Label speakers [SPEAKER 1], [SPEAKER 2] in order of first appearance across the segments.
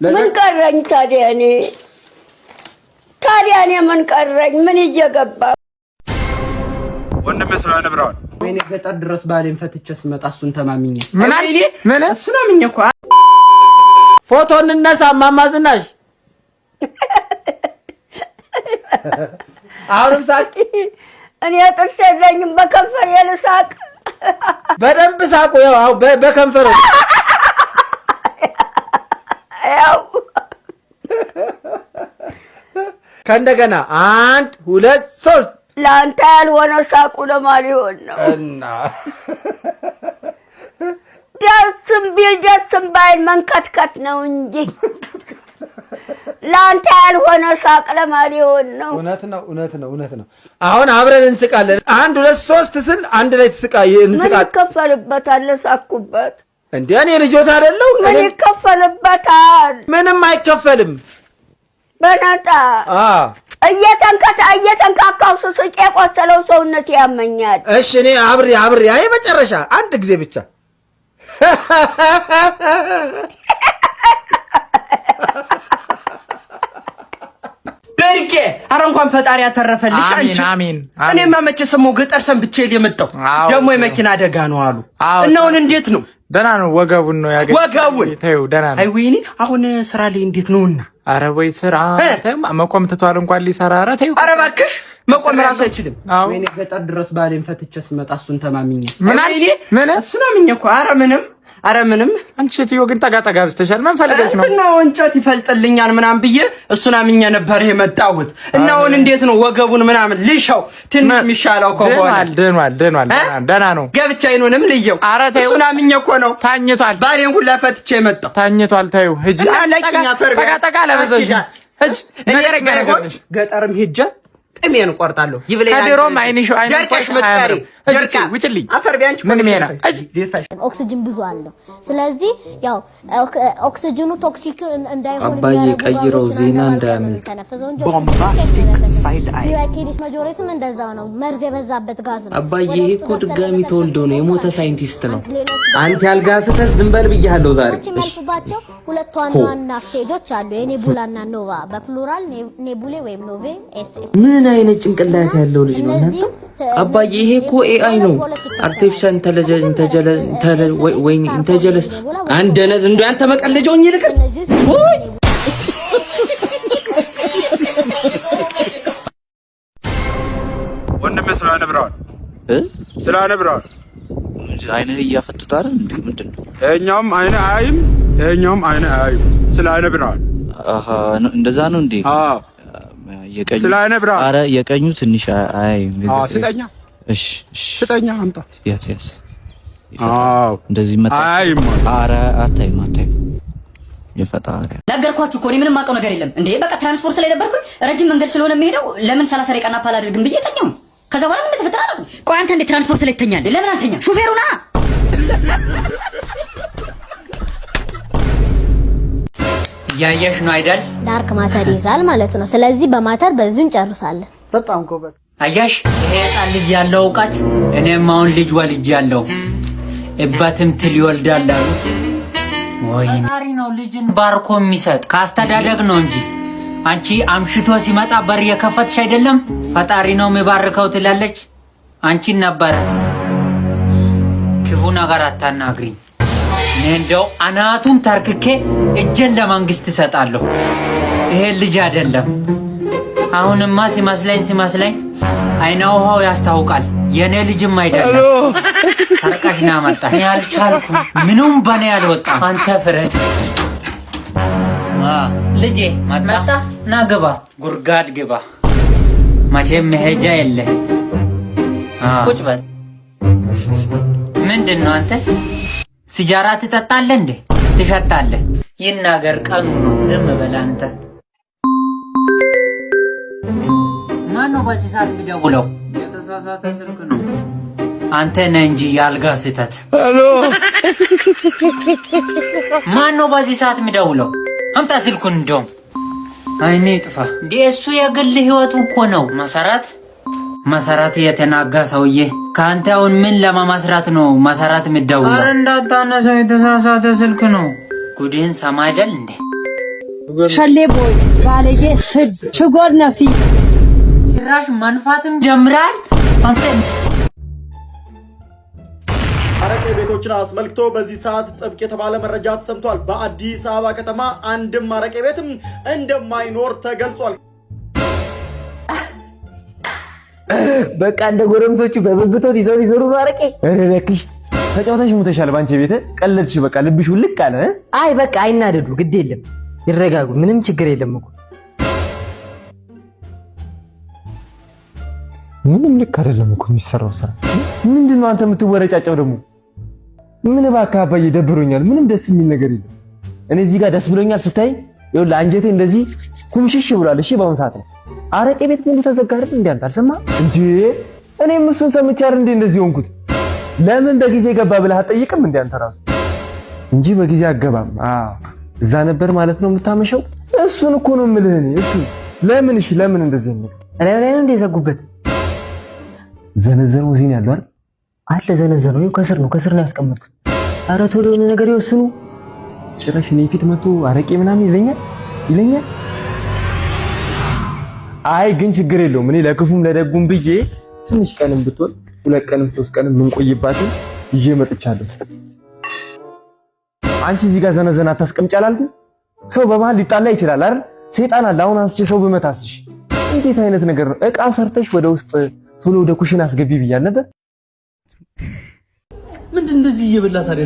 [SPEAKER 1] ምን ቀረኝ ታዲያ? እኔ ታዲያ እኔ ምን ቀረኝ? ምን ይዤ ገባ?
[SPEAKER 2] ወንድሜ ስለ ብርሃን።
[SPEAKER 3] ወይኔ ገጠር ድረስ ባሌን ፈትቼ ስመጣ እሱን ተማምኜ
[SPEAKER 4] ምን አልሽ? ምን?
[SPEAKER 3] እሱን አምኜ እኮ።
[SPEAKER 4] ፎቶ እንነሳ እማማ ዝናሽ። አሁንም ሳቂ።
[SPEAKER 1] እኔ ጥርስ የለኝም፣ በከንፈር የልሳቅ።
[SPEAKER 4] በደንብ ሳቁ። ያው በከንፈር።
[SPEAKER 1] ያው
[SPEAKER 4] ከእንደገና አንድ፣ ሁለት፣ ሶስት።
[SPEAKER 1] ለአንተ ያልሆነ ሳቁ ለማን ሊሆን ነው?
[SPEAKER 4] እና
[SPEAKER 1] ደስም ቢል ደስም ባይል መንከትከት ነው እንጂ ለአንተ ያልሆነ ሳቅ ለማን ሊሆን ነው?
[SPEAKER 4] እውነት ነው፣ እውነት ነው፣ እውነት ነው። አሁን አብረን እንስቃለን። አንድ፣ ሁለት፣ ሶስት ስል አንድ ላይ ትስቃ
[SPEAKER 1] ምን
[SPEAKER 4] እንስቃለን።
[SPEAKER 1] ይከፈልበታል? ለሳኩበት።
[SPEAKER 4] እንዴ፣ እኔ ልጆት አይደለሁ?
[SPEAKER 1] ምን ይከፈልበታል?
[SPEAKER 4] ምንም አይከፈልም።
[SPEAKER 1] በነጣ። እየተንካካው ስስቅ የቆሰለው ሰውነት ያመኛል።
[SPEAKER 4] እሺ፣ እኔ አብሬ አብሬ፣ አይ መጨረሻ አንድ ጊዜ ብቻ።
[SPEAKER 3] ብርቄ፣ ኧረ እንኳን ፈጣሪ ያተረፈልሽ አንቺ።
[SPEAKER 5] አሜን።
[SPEAKER 3] እኔማ መቼ ሰማሁ፣ ገጠር ሰንብቼ የመጣው ደግሞ የመኪና አደጋ ነው አሉ። እና አሁን እንዴት ነው?
[SPEAKER 5] ደህና ነው። ወገቡን ነው ያገኘው።
[SPEAKER 3] ወገቡን።
[SPEAKER 5] ተይው፣ ደህና ነው።
[SPEAKER 3] አይ ወይኔ፣ አሁን ስራ ላይ እንዴት ነውና?
[SPEAKER 5] ኧረ ወይ ስራ መቆም ትቷል እንኳን ሊሰራ። ኧረ ተይው።
[SPEAKER 3] ኧረ እባክሽ፣ መቆም እራሱ አይችልም። ወይኔ ገጠር ድረስ ባሌን ፈትቼ ስመጣ እሱን ተማምኜ።
[SPEAKER 5] ምን አልሽ? ምን?
[SPEAKER 3] እሱን አምኜ እኮ። ኧረ ምንም፣ ኧረ ምንም።
[SPEAKER 5] አንቺ ሴትዮ ግን ጠጋ ጠጋ ብስተሻል። ምን ፈልገሽ ነው?
[SPEAKER 3] እንትን ነው፣ እንጨት ይፈልጥልኛል ምናምን ብዬ እሱን አምኜ ነበር የመጣሁት። እና አሁን እንዴት ነው ወገቡን ምናምን ልሻው ትንሽ የሚሻለው ከሆነ?
[SPEAKER 5] ድኗል፣ ድኗል፣ ደህና ነው።
[SPEAKER 3] ገብቼ አይኑንም ልየው።
[SPEAKER 5] ኧረ ተይው።
[SPEAKER 3] እሱን አምኜ እኮ ነው።
[SPEAKER 5] ታኝቷል።
[SPEAKER 3] ባሌን ሁላ ፈትቼ የመጣው።
[SPEAKER 5] ታኝቷል። ተይው፣ ሂጂ።
[SPEAKER 3] እና ለቂኝ አፈር።
[SPEAKER 5] ጠጋ ጠጋ ለበዘሽ፣ ሂጂ። ነገረኛ ነገር ነሽ።
[SPEAKER 3] ገጠርም ሄጄ ጥሜን እቆርጣለሁ። ይብለኝ።
[SPEAKER 5] ከድሮም አይንሽ አይንሽ
[SPEAKER 3] ደርቀሽ ምትቀሪ ደርቃ
[SPEAKER 5] ውጭልኝ።
[SPEAKER 3] አፈር ቢያንቺ።
[SPEAKER 5] ምን ሜና?
[SPEAKER 6] ኦክሲጅን ብዙ አለው። ስለዚህ ያው ኦክሲጅኑ toxic እንዳይሆን
[SPEAKER 7] አባዬ ቀይረው፣ ዜና እንዳያመልጥ።
[SPEAKER 6] Bombastic side eye canis majoris ም እንደዛው ነው። መርዝ የበዛበት ጋዝ ነው።
[SPEAKER 7] አባዬ፣ ይሄ እኮ ድጋሚ ተወልዶ ነው፣ የሞተ ሳይንቲስት ነው። አንተ ያልጋ ስህተት ዝም በል ብያለሁ ዛሬ።
[SPEAKER 6] የሚያልፉባቸው ሁለት ዋና ዋና stage ኦች አሉ። የ nebula እና nova፣ በ plural nebulae ወይም novae S S።
[SPEAKER 7] ምን አይነት ጭንቅላት ያለው ልጅ ነው እናንተ? አባዬ፣ ይሄ እኮ AI ነው። Artificial intelligence ወይ intelligence አንድ ነዝ እንደ አንተ መቀለጃው ልቅር ወይ።
[SPEAKER 2] ወንድሜ ስለ ብርሃን፣ ስለ ብርሃን።
[SPEAKER 8] አይንህ እያፈጡት አይደል እንዴ? ምንድን ነው?
[SPEAKER 2] ይኸኛውም አይነ አያይም፣ ይኸኛውም አይነ አያይም። ስለ አይነ ብርሃን።
[SPEAKER 8] አሃ፣ እንደዛ ነው እንዴ?
[SPEAKER 2] አዎ።
[SPEAKER 8] የቀኙ
[SPEAKER 2] ስለ አይነ ብርሃን።
[SPEAKER 8] አረ የቀኙ ትንሽ አያይም።
[SPEAKER 2] አዎ፣ ስጠኛ።
[SPEAKER 8] እሺ፣ እሺ፣
[SPEAKER 2] ስጠኛ፣ አምጣ።
[SPEAKER 8] ያስ ያስ።
[SPEAKER 2] አዎ።
[SPEAKER 8] እንደዚህ መጣ።
[SPEAKER 2] አያይም።
[SPEAKER 8] አረ አታይም፣ አታይም። የፈጣሪ
[SPEAKER 9] ነገርኳችሁ እኮ፣ እኔ ምንም አውቀው ነገር የለም እንዴ። በቃ ትራንስፖርት ላይ ነበርኩኝ። ረጅም መንገድ ስለሆነ የሚሄደው ለምን 30 ደቂቃ nap አላደርግም ብዬ ተኛሁ። ከዛ በኋላ ምን እንደተፈጠረ አላውቅም። ቆይ አንተ እንዴት ትራንስፖርት ላይ ትተኛለህ? ለምን አልተኛም? ሹፌሩ ና።
[SPEAKER 10] እያየሽ ነው አይደል?
[SPEAKER 6] Dark matter ይዛል ማለት ነው። ስለዚህ በ matter በዚሁ እንጨርሳለን።
[SPEAKER 4] በጣም ጎበዝ።
[SPEAKER 10] አያሽ፣ ይሄ ህፃን ልጅ ያለው እውቀት፣ እኔም አሁን ልጅ ወልጅ ያለው እባትም ትል ይወልዳል አሉ። ወይ ፈጣሪ ነው ልጅን ባርኮ የሚሰጥ፣ ከአስተዳደግ ነው እንጂ አንቺ አምሽቶ ሲመጣ በር የከፈትሽ አይደለም ፈጣሪ ነው የሚባርከው ትላለች። አንቺን ነበር። ክፉ ነገር አታናግሪኝ። እኔ እንደው አናቱን ተርክኬ እጄን ለመንግስት እሰጣለሁ። ይሄ ልጅ አይደለም። አሁንማ ሲመስለኝ ሲመስለኝ አይነ ውሃው ያስታውቃል። የኔ ልጅም አይደለም። ሰርቀሽ ና መጣ። እኔ አልቻልኩም። ምኑም በኔ አልወጣም። አንተ ፍረድ። ልጄ መጣ። ና ግባ፣ ጉርጋድ ግባ። መቼም መሄጃ የለ። ቁጭ በል። ምንድን ነው አንተ ሲጃራ ትጠጣለህ እንዴ? ትሸጣለህ? ይናገር፣ ቀኑ ነው። ዝም በል አንተ። ማን ነው በዚህ ሰዓት የሚደውለው? የተሳሳተ ስልክ ነው። አንተ ነህ እንጂ የአልጋ ስህተት። ማን ነው በዚህ ሰዓት የሚደውለው? አምጣ ስልኩን። እንደውም አይኔ ጥፋ እንዴ! እሱ የግል ህይወቱ እኮ ነው። መሰረት፣ መሰረት፣ የተናጋ ሰውዬ ከአንተ አሁን ምን ለማመስራት ነው መሰረት የሚደውለው? ኧረ እንዳታነሳው፣ የተሳሳተ ስልክ ነው። ጉድህን ሰማ አይደል እንዴ?
[SPEAKER 9] ሸሌ boy፣ ባለጌ፣ ስድ፣ ሽጎር ነፊ።
[SPEAKER 10] ጭራሽ መንፋትም ጀምራል አንተ።
[SPEAKER 11] አረቄ ቤቶችን አስመልክቶ በዚህ ሰዓት ጥብቅ የተባለ መረጃ ተሰምቷል። በአዲስ አበባ ከተማ አንድም አረቄ ቤትም እንደማይኖር ተገልጿል።
[SPEAKER 7] በቃ እንደ ጎረምሶቹ በብብቶት ይዘው ሊዞሩ ነው አረቄ።
[SPEAKER 4] ኧረ እባክሽ ተጫውተሽ ሙተሻል። ባንቺ ቤት ቀለድሽ። በቃ ልብሽ ውልቅ አለ።
[SPEAKER 7] አይ በቃ አይናደዱ፣ ግድ የለም ይረጋጉ። ምንም ችግር የለም እኮ።
[SPEAKER 4] ምንም ልክ አይደለም እኮ የሚሰራው ስራ። ምንድን ነው አንተ የምትወረጫጨው ደግሞ? ምን እባክህ አባዬ ደብሮኛል። ምንም ደስ የሚል ነገር የለም። እኔ እዚህ ጋር ደስ ብሎኛል ስታይ ይኸውልህ አንጀቴ እንደዚህ ኩምሽሽ ብሏል። እሺ በአሁን ሰዓት ነው አረቄ ቤት ሙሉ ተዘጋ አይደል እንዴ? አንተ አልሰማህም እንዴ? እኔም እሱን ሰምቼ አይደል እንዴ እንደዚህ ሆንኩት። ለምን በጊዜ ገባ ብለህ አትጠይቅም እንዴ አንተ ራሱ? እንጂ በጊዜ አገባም። አዎ እዛ ነበር ማለት ነው የምታመሸው። እሱን እኮ ነው የምልህ እኔ። እሱ ለምን እሺ፣ ለምን እንደዚህ ነው?
[SPEAKER 7] እላይ ላይ ነው እንደ የዘጉበት።
[SPEAKER 4] ዘነዘነው እዚህ ነው ያለው አይደል?
[SPEAKER 7] አለ ዘነዘነው። ይኸው ከስር ነው፣ ከስር ነው ያስቀመጥኩት። ኧረ ቶሎ የሆነ ነገር ይወስኑ።
[SPEAKER 4] ጭራሽ እኔ ፊት መቶ አረቄ ምናምን ይለኛል ይለኛል። አይ ግን ችግር የለውም። እኔ ለክፉም ለደጉም ብዬ ትንሽ ቀንም ብትሆን 2 ቀንም 3 ቀንም የምንቆይባትን ይዤ መጥቻለሁ። አንቺ እዚህ ጋር ዘነዘና አታስቀምጪ አላልኩም? ሰው በመሃል ሊጣላ ይችላል አይደል? ሰይጣን አለ። አሁን አንስቼ ሰው ብመታስሽ እንዴት አይነት ነገር ነው? እቃ ሰርተሽ ወደ ውስጥ ቶሎ ወደ ኩሽና አስገቢ ብያል ነበር።
[SPEAKER 12] ምንድን እንደዚህ እየበላ ታዲያ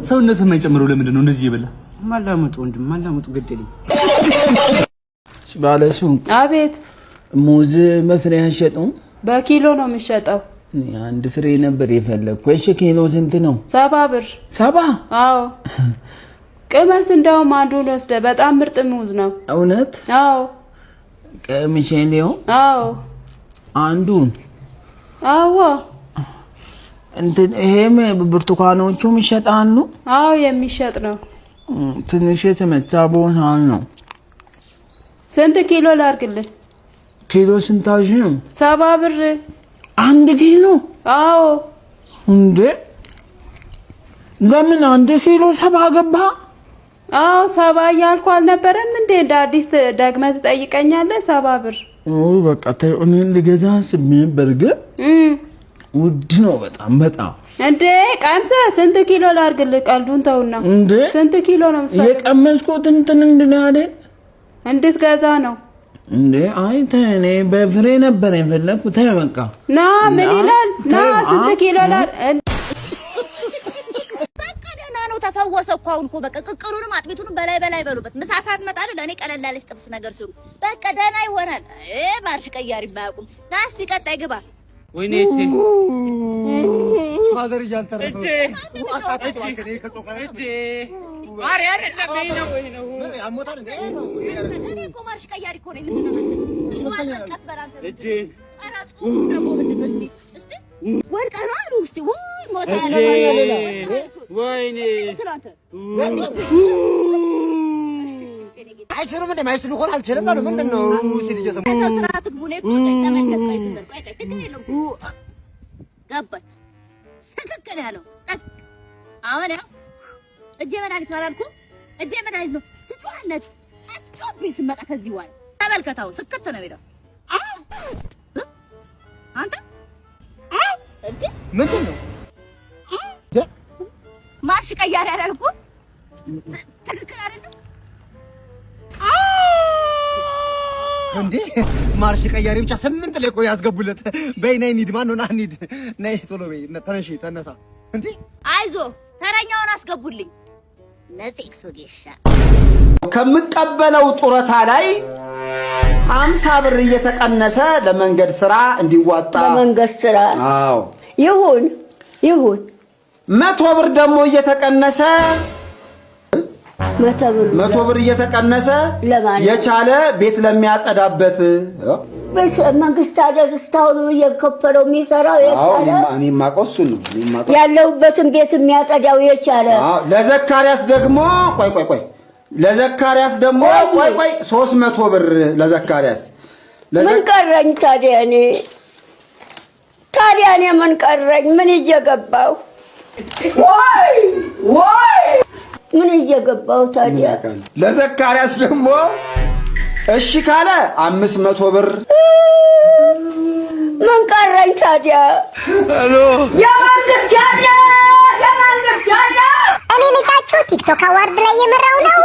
[SPEAKER 12] ሰውነት የማይጨምረው ለምንድን ነው እንደዚህ እየበላ?
[SPEAKER 3] ማላመጡ ወንድም ማላመጡ ገደለኝ።
[SPEAKER 13] ባለሱቅ።
[SPEAKER 14] አቤት።
[SPEAKER 13] ሙዝ በፍሬ አይሸጡም?
[SPEAKER 14] በኪሎ ነው የሚሸጠው።
[SPEAKER 13] አንድ ፍሬ ነበር የፈለግኩ። እሺ ኪሎ ስንት ነው?
[SPEAKER 14] 70 ብር።
[SPEAKER 13] 70?
[SPEAKER 14] አዎ ቅመስ። እንደውም አንዱን ወስደ በጣም ምርጥ ሙዝ ነው።
[SPEAKER 13] እውነት?
[SPEAKER 14] አዎ።
[SPEAKER 13] ቀምሼ ሊሆን?
[SPEAKER 14] አዎ።
[SPEAKER 13] አንዱን?
[SPEAKER 14] አዎ።
[SPEAKER 13] እንትን ይሄም ብርቱካኖቹም ይሸጣሉ?
[SPEAKER 14] አዎ የሚሸጥ ነው።
[SPEAKER 13] ትንሽ የተመታ ቦታ ነው።
[SPEAKER 14] ስንት ኪሎ ላድርግልህ?
[SPEAKER 13] ኪሎ ስንታሽ ነው?
[SPEAKER 14] 70 ብር።
[SPEAKER 13] 1 ኪሎ?
[SPEAKER 14] አዎ።
[SPEAKER 13] እንዴ ለምን 1 ኪሎ 70 ገባ?
[SPEAKER 14] አዎ 70 እያልኩ አልነበረም እንዴ? እንደ አዲስ ደግመህ ትጠይቀኛለህ? 70 ብር።
[SPEAKER 13] በቃ ተይው፣ እኔ ልገዛ አስቤ ነበር ግን ውድ ነው በጣም በጣም።
[SPEAKER 14] እንዴ ቀምሰህ ስንት ኪሎ ላድርግልህ? ቀልዱን ተውና።
[SPEAKER 13] እንዴ
[SPEAKER 14] ስንት ኪሎ ነው የምትፈልገው?
[SPEAKER 13] የቀመስኩት እንትን እንድን አይደል?
[SPEAKER 14] እንድትገዛ ነው።
[SPEAKER 13] እንዴ አይ ተይ፣ እኔ በፍሬ ነበር የፈለግኩት። ተይ በቃ።
[SPEAKER 14] ና ምን ይላል? ና ስንት ኪሎ ላድርግ?
[SPEAKER 15] ደህና ነው፣ ተፈወሰ እኮ አሁን እኮ በቃ ቅቅሉንም አጥሚቱንም በላይ በላይ በሉበት። ምሳ ሰዓት እመጣለሁ። ለእኔ ቀለል ያለች ጥብስ ነገር ስሩ። በቃ ደህና ይሆናል። ማርሽ ቀያሪ የማያውቁም። ና እስቲ ቀጣይ ግባ።
[SPEAKER 12] ወይኔ
[SPEAKER 11] father እያልተረፈ
[SPEAKER 12] እጄ እጄ ማሪ አይደለም ይሄ ነው ይሄ ነው።
[SPEAKER 15] እኔ እኮ ማርሽ ቀያሪ እኮ ነኝ። ምንድን ነው? ቀስ በል አንተ።
[SPEAKER 12] እጄ
[SPEAKER 15] ኧረ ጽሁፍ ደግሞ ምንድን ነው? እስቲ እስቲ ወድቀህ ነው አሉ። እስቲ ውይ ሞተ
[SPEAKER 12] እጄ ወይኔ
[SPEAKER 15] ምንድን ነው አንተ?
[SPEAKER 11] አይችሉም እንዴ? ማይችሉ ከሆነ አልችልም አሉ። ምንድን ነው ሲል እየሰሙ
[SPEAKER 15] ሰው ስርዓት ግቡ። እኔ እኮ ተመልከት። ቆይ ዝም በል። ቆይ ቆይ፣ ችግር የለውም። ገባች። ትክክል ያለው ጠቅ። አሁን ያው እጄ መድኃኒት ነው አላልኩም? እጄ መድኃኒት ነው። ትጮኻለች። አትጮህብኝ ስመጣ ከዚህ በኋላ ተመልከት። አሁን ስክት ነው የሚለው አንተ እንዴ።
[SPEAKER 11] ምንድን ነው?
[SPEAKER 15] ማርሽ ቀያሪ አላልኩም? ትክክል አይደለም?
[SPEAKER 11] እንዴ ማርሽ ቀያሪ ብቻ 8 ላይ እኮ ያስገቡለት። በይ ነይ እንሂድ። ማነው ና እንሂድ። ነይ ቶሎ በይ ተነሺ፣ ተነሳ። እንዴ
[SPEAKER 15] አይዞ ተረኛውን አስገቡልኝ። ነጽ ጌሻ
[SPEAKER 16] ከምቀበለው ጡረታ ላይ 50 ብር እየተቀነሰ ለመንገድ ስራ እንዲዋጣ።
[SPEAKER 1] ለመንገድ ስራ።
[SPEAKER 16] አዎ።
[SPEAKER 1] ይሁን ይሁን።
[SPEAKER 16] 100 ብር ደግሞ እየተቀነሰ
[SPEAKER 1] 100 ብር።
[SPEAKER 16] 100 ብር እየተቀነሰ
[SPEAKER 1] ለማን?
[SPEAKER 16] የቻለ ቤት ለሚያጸዳበት።
[SPEAKER 1] መንግስት አይደል እስካሁን እየከፈለው የሚሰራው?
[SPEAKER 16] አዎ።
[SPEAKER 1] የቻለ
[SPEAKER 16] እኔ የማውቀው እሱን ነው። እኔ የማውቀው
[SPEAKER 1] ያለሁበትን ቤት የሚያጸዳው የቻለ።
[SPEAKER 16] አዎ። ለዘካርያስ ደግሞ ቆይ ቆይ ቆይ፣ ለዘካርያስ ደግሞ ቆይ ቆይ፣ 300 ብር ለዘካርያስ።
[SPEAKER 1] ምን ቀረኝ ታዲያ? እኔ ታዲያ እኔ ምን ቀረኝ? ምን ይዤ ገባሁ? ወይ ወይ። ምን እየገባው ታዲያ?
[SPEAKER 16] ለዘካርያስ ደግሞ እሺ ካለ 500 ብር።
[SPEAKER 1] ምን ቀረኝ ታዲያ? የመንግስት ያለ፣ የመንግስት ያለ።
[SPEAKER 6] እኔ ልጃችሁ TikTok award ላይ የመራው ነው።